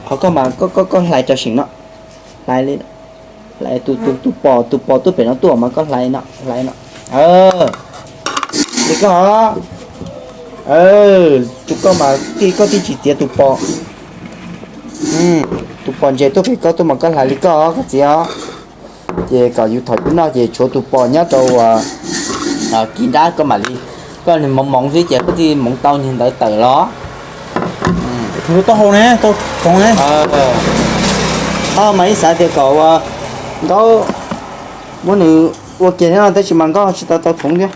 Qhov koj mas koj koj koj hlais rau seem no, hlais li, hlais tus tus tus pos tus pos tuaj pem no tuaj mas koj hlais no hlais no. Li koj, tus koj mas koj twb tsis txiav tus pos, tus pos ntses tuaj pem koj tuaj mas koj hlais li koj koj txiav os. Ces kom yus thom yus noj ces tshuav tus pos nyob rau uas kis nrab koj mam li, koj moov moov xwb ces koj thiaj moov tau niag ntawd tawm los. Taub hau ne, tau txhoov ne. Mas ib xav tias kom ua Nkaub muab nws ua kiag thiab no tab sis mas Nkaub tsis tau tau txhoov thiab.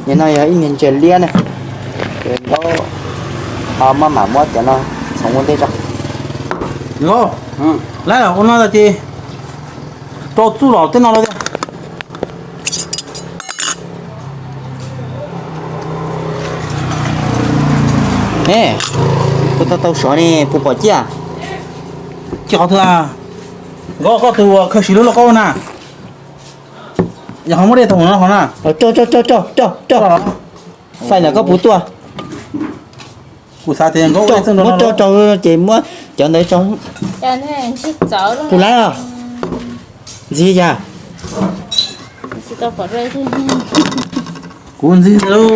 Nim no yog ib niag ntses liab ne, ces Nkaub ho maj mam muab cov no txhoov ua ntej tso. Nkaub, lawv ua no ces rau txuj los tej no los tiag. Ne, puas tau tau sov ne, puas pom ciaj? Ces qhov twg? Nkaub, koj tus uas khaws sim lub lauj kaub na, yog ho muab dej tau no qhov na. Rau rau rau rau rau, faij ntawm koj puv tuaj. Kuv xav tias Nkaub muab rau rau ces muab cov ntawd rau. Puas laib os? Ntxim yam. Kuv ntxim lauj.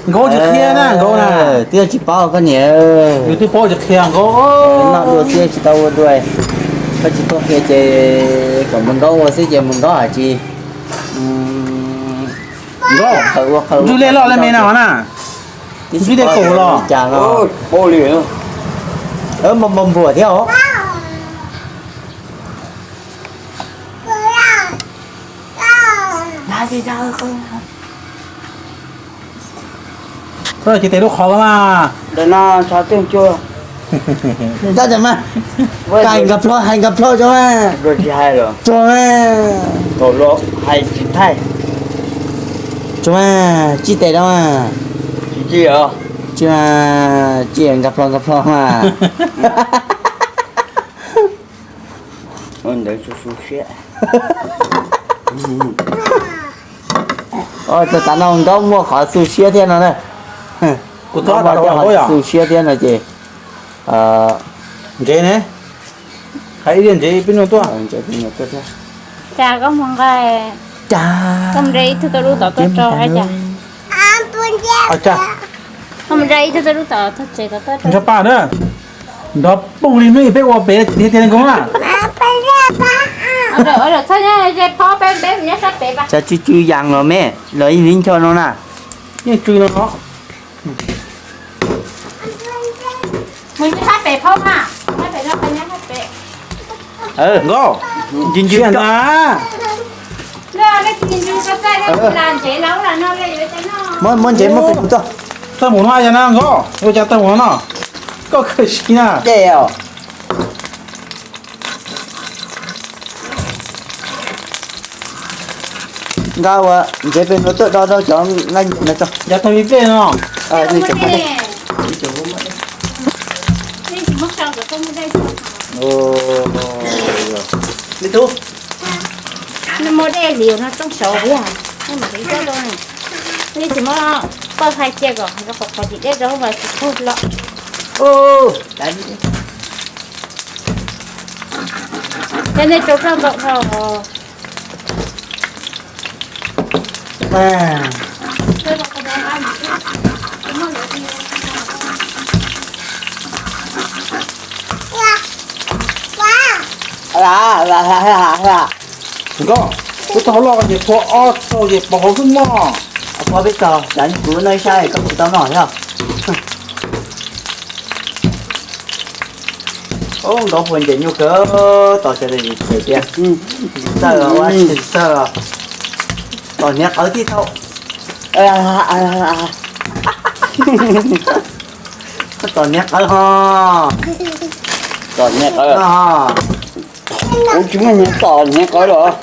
Nkaub tsis qhia na, Nkaub na. Twb tsis paub koj niam. Yus twb paub tsis qhia Nkaub. Noj dua xwb tsis tau ua dua. Koj tsis tuaj qhia ces kom mus Nkaub ua xwb ces mus Nkaub hais tsis. Nkaub, ntswj liaj loj li me na na. Ntswj liaj kaum los cas no. Npau npau npuas thiab os. Koj tsis tes lub qhov mas. Ntawm no tsov twg cua? Tab sis mas hais nkag plho, hais nkag plho tso mas. Tso mas. Thaum los hais tsis thaij. Tso mas, tsis tes rau mas. Tsis tsis os. Tsis mas, tsis nkag plho nkag plho mas. Ntawd su su siab. Ua cas tav no Nkaub muaj qhov xu siab thiab no na. Kuv txob Nkaub muaj qhov xu siab thiab no ces. Ntsev ne, hais ib diav ntsev peb nug tuaj. Cas koj mus nqa, koj mus nqa ib tug tau lub tod tuaj rau hais cas. Koj mus nqa ib tug tau lub tod txog tsev tod tuaj rau. Nrog paj na, nrov poog li me peb ua pem tiag tiag Nkaub na. Txhob nyob ze phob peb, peb mus nyob sab pem. Cas tsw tsw yas los me, los ib hnub ncho no na. Yeej tsw no no. Mus nyob sab pem phob mas, sab pem no nyob sab pem. Nkauj, ncig ncig na. Muab ntsev muab pem mus tuaj. Tawg mus no yog na Nkauj, ua cas tawg mus no no? Koj khaws si na. Nqa ua ntsev pem mus tuaj do rau cov nqaij nyiam no tso. Cov tawg li pej no. Me tub, nws muaj dej lium no rooj saud yog, nej mam li coj rau, nej tsis muab pawg hais cia kom rau qhov qhov tim dej rau mas tsis tawg los. Ces nej rau koj nkaum dhau. Nkauj, kuv tau hauv loj ces phua ob txaus ces pov hauv xwb mog. Phua peb txaus, kuv noj ib sab koj kuv tau noj thiab. Nkauj puas ncaim nyuj kawg, tos sawv daws ces tias tsis txawj los ua tsis txawj los, tos hniav qawv tib tau. Tos hniav qawv ho. Tos hniav qawv. Kuv tsis muaj hniav tos hniav qawv los.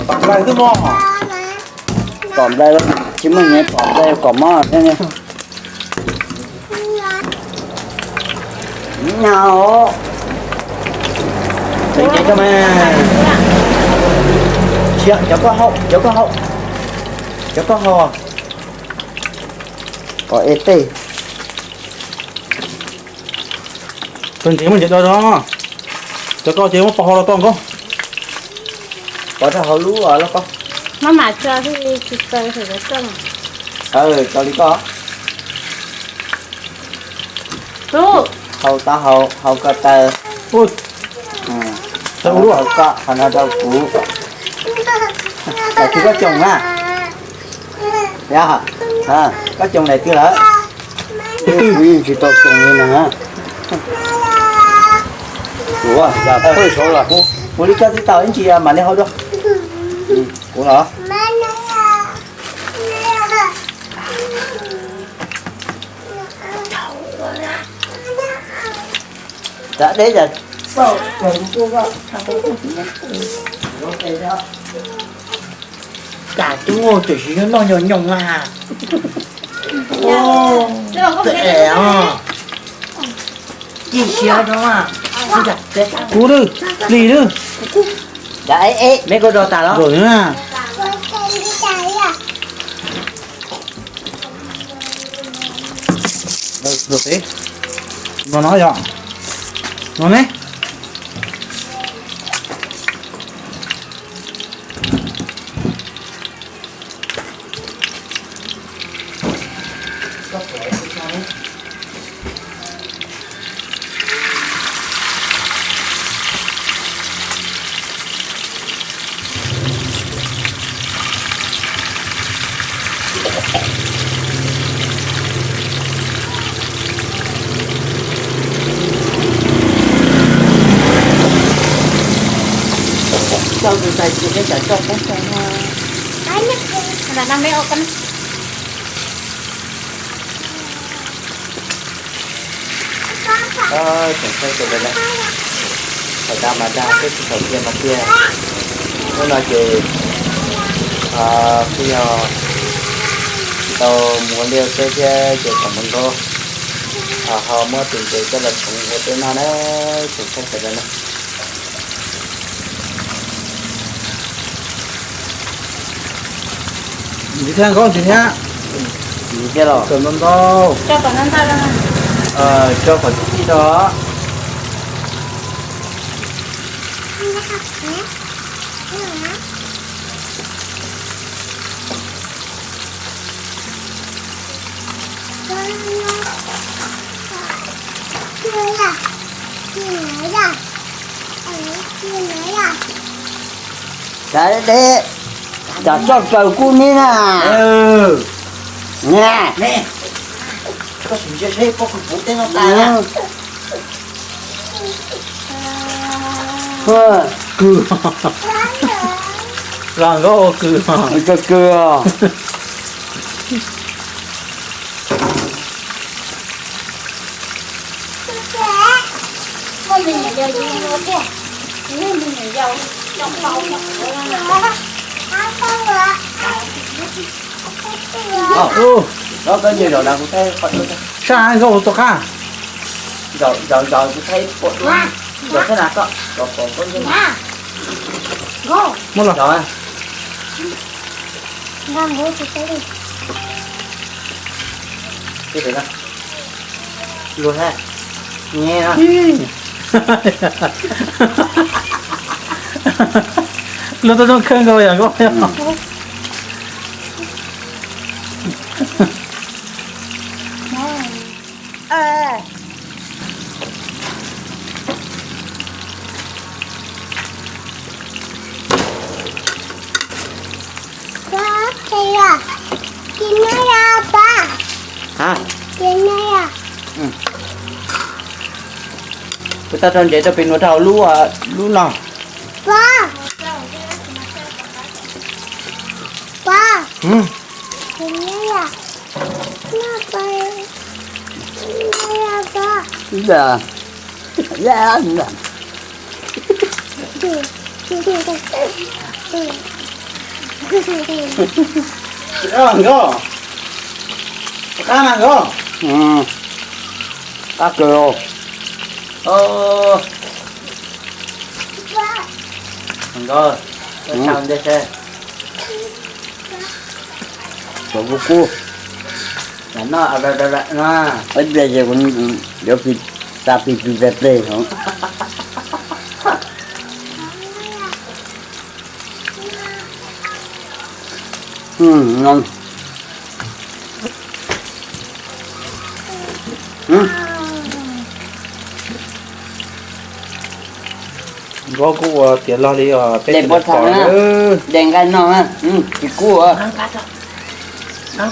Tom nplai xwb mog. Tom nplai, tsis muaj hniav tom nplai kom mob thiab. Nyav os. Tseem cev tso mas. Siab, cov koj haus, cov koj haus. Cov koj ho, o e tej. Tag nrhiav muab nrhiav do no. Cov koj ces muab pov hauv los tau nkaus. Pov rau hauv lub lauj kaub. Maj mam tso thiaj li tsis txaws hauv cov koj. Tso li koj. Hau taub hau, hau ko taw. Hau koj, hau no rau kuv. Tam twg koj coo na? Yog, koj coo daim twg lawm? Kuv yeej tsis tau coo li na. Kuv, kuv li koj tsis tau ib ntsis mam li hau dua. Kuv los. Cas deb cas, cas tub tseem tsis nyob noj nyoos nyoos na. Txawm es, ci siav rau. Kuv lwm, plis lwm. Cas es, me koj do tas los? No no yog, no ne. Coj tus tais ces peb tsam coj peb coj no. Tseem thaij sawv daws na, thaum dag mas dag thiab tsis thaum tiag mas tiag. Hnub no ces kuj yog tsis tau mus ua liaj teb thiab ces thaum mus nkaub ho muab tus ntses coj los tshoob ua teb noj na, tseem thaij sawv daws na. Ntxiv thiab, nkaub ntxiv thiab. Ntxiv thiab los? Kom ntau ntau. Tso kom ntau ntau rau. Tso kom tib tib rau. Cas deb, cas txoj kaws kub neb na. Koj sim ntsia seb pob kws puv teb no tas. Kws, los nkauj ua kws. Kws os. Sab nkauj tus qab. Zaum zaum kuv thaij pom dua, zaum thaij na koj, zaum pom koj ntag. Muab los. Luag thiab, luag tau zoo kawg nkaus yom nkauj. Ha, kuv tau rau ntsev rau pem nuav rau hauv lub, lub no. Nkauj, qab mas nkauj. Qab kawg. Nkauj, koj tsaug ntej seb. Kuv kuj, no, ib pliag ces kuv yuav pis, tas pis pis pleg pleg os. Nkauj kuj ua tiav log li os, peb tsis pom. De nqaij no, tsis kub. No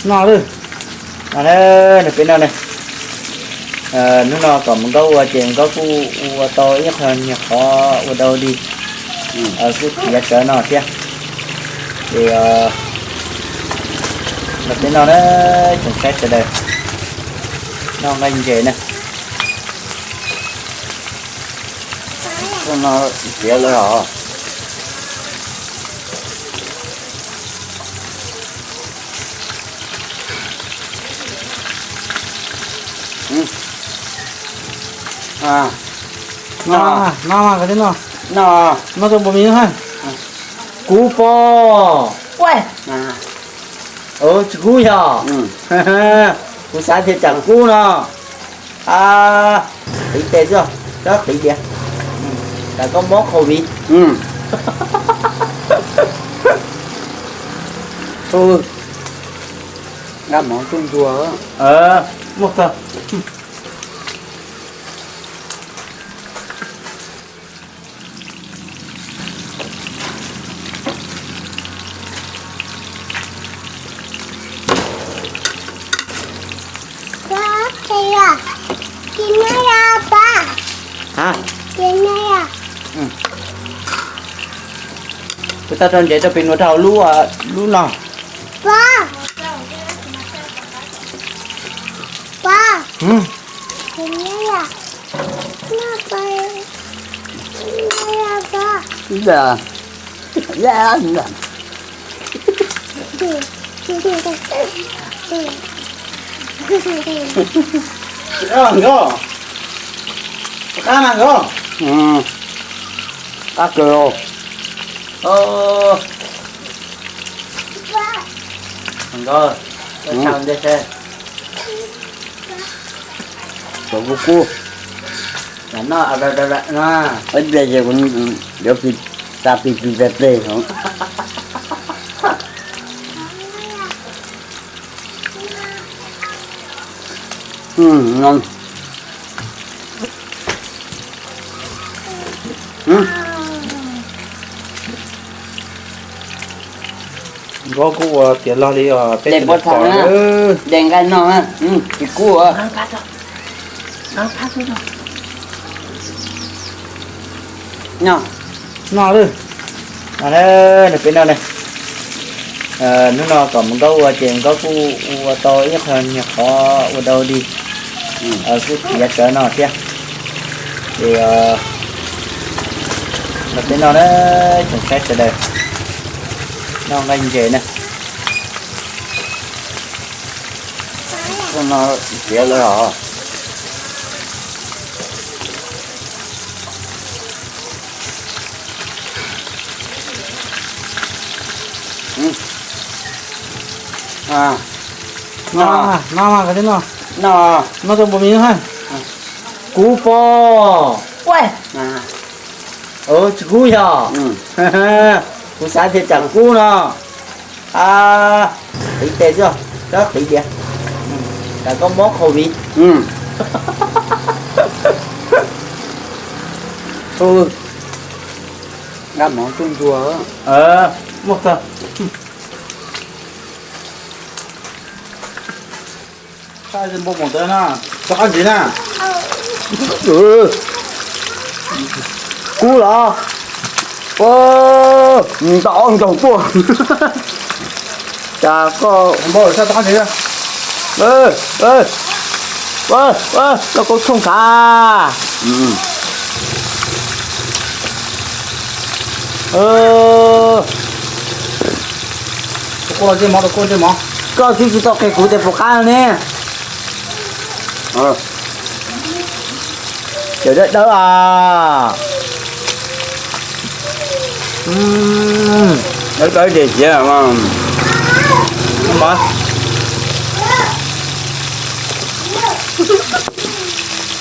lawm, no, peb no ne. Hnub no kom Nkauj ua ces Nkauj kuj ua tau ib qho niag qhov ua dau dig, kuj txiav tsawv no thiab. Ces los peb no na, tsoom saib sawv daws, noj nqaij ntses na. Txiav lawm os. No, no, no, no rau npua me ha. Kub pob. Tsis kub yog? Kuv xav tias tsam kub no. Qiv tes xwb, txhob qiv diav, tsam koj mob COVID. Nqa mov tuaj ntxuag. Muaj kawg. Kuv tau rau ntsev rau pem nuav rau hauv lub, lub no. Nkauj, qab mas Nkauj. Qab kawg. Nkauj, koj tshaj ntej seb. Kuv kub, ib pliag ces kuv yuav pis, tas pis pis pleg pleg os. Nkauj kuj ua tiav log li os, peb tsis pom. De nqaij no, tsis kub. No lawm, no, peb no ne. Hnub no kom Nkauj ua ces Nkauj kuj ua tau ib qho niag qhov ua dau dig, kuj txiav tsawv no thiab. Ces los peb no na, tsoom saib sawv daws, noj nqaij ntses na. Txiav lawm os. No, no, no rau npua me ha. Kub pob. Tsis kub yog? Kuv xav tias tsam kub no. Qiv tes xwb, txhob qiv diav, tsam koj mob COVID. Nqa mov tuaj ntxuag. Muaj kawg. Npua mus ntawd na, rov qab ntxiv na. Kub los? Ntaus ntaus tuaj. Cas koj, koj txhob tshooj khav. Koj twb tsis tau qhia kuv tias puas qab ne. Cawm dawb dawb as. Ub, lawv tau ib ce siav mas.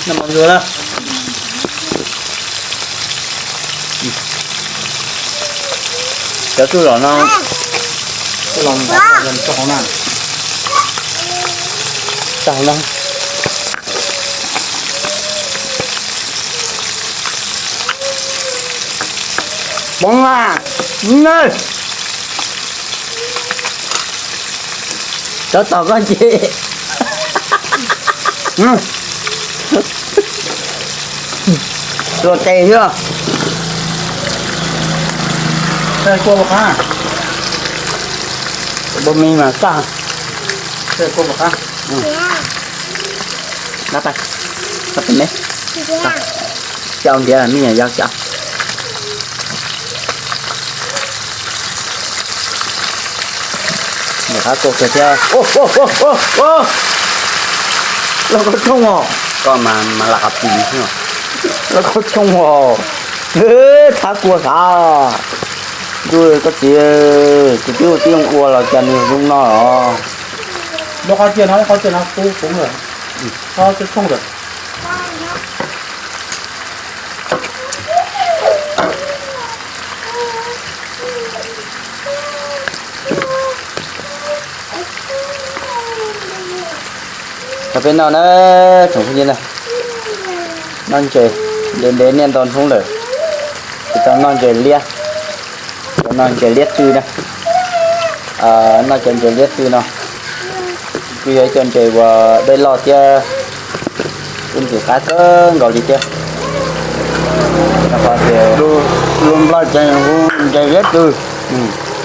Noj mov ntxuag na. Cov tsuj lom no, tsuj lom tso hauv na. Tso hauv no. Poob na. Cov tom koj ces tua tes xwb. Kua pov qab, pos mis mas txaj. Kua pov qab. Coj ntiav me nyuam yaus cov. Nyuam qab tuaj kiag thiab. Lauj kaub tshooj os. Koj mas laj qab pis xwb. Lauj kaub tshooj os. Thab kua xav. Ntuj, koj txiv, kuv twb ua tib zoo ua los cas nws zoo no los. Muab qhov cia no, qhov cia no kub kub lawm. Qhov tshooj lawm. Cov peb noj na, tsoom phooj ywg na, noj ntses ntev ntev niaj ntau hnub lawm, tsis tau noj ntses liab, tsis tau noj ntses liab twg na. Noj cov ntses liab twg no kuj yog ib co ntses uas dej loj thiab kuj ntxim qab kawg nkaus li thiab. Rau qhov tias lus Nplog ces hu ntses liab twg,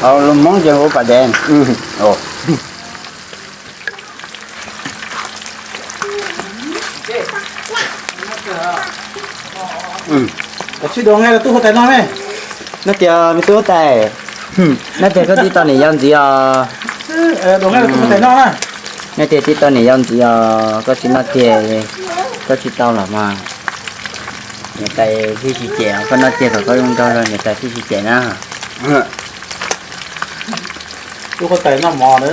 ho lus Hmoob ces hu pas dev. Sib dua nqaij rau tub huab tais noj ne. Noj tias me tub huab tais, noj tias koj tib tau niam yau ntxiv os. Noj tias tib tau niam yau ntxiv os, koj tsis noj tiag koj tsis tau los mas niam tais thiaj tsis cem, koj noj tiag thaum koj zoo nraug los niam tais thiaj tsis cem na. Tub huab tais noj mov na,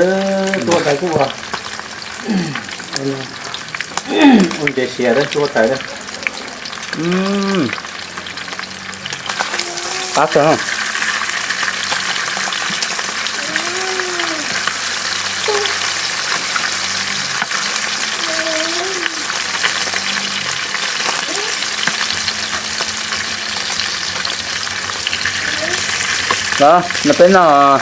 tub huab tais kuj ua ntses siav, tub huab tais. Qab kawg. Los, no peb noj.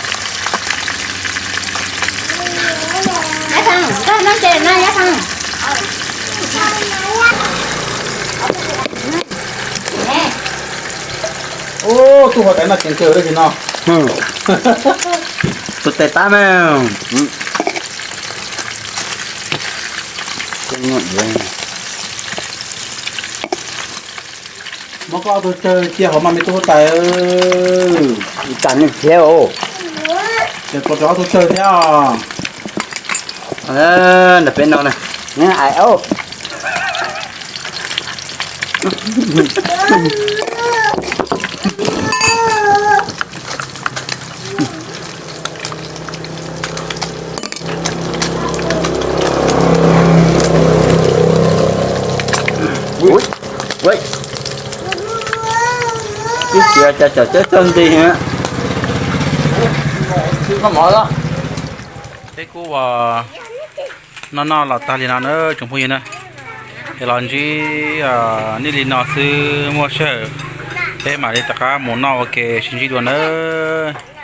Ub, tub huab tais noj ceev kawg dab tsi no. Tus tais tab mas. Muab koj ob tug tsawg cia hauv mas me tub huab tais. Ib tas neeg thiab os. Ces tua rau ob tug tsawg thiab os. Ntawm peb no na. Ib txhia cas cov cawb txawj nti. Peb kuj ua noj noj los tag li no na tsoom phooj ywg na. Es los ntsib nej li no xwb, muaj sij hawm peb mam li rov qab mus noj ua ke sib ntsib dua nawb.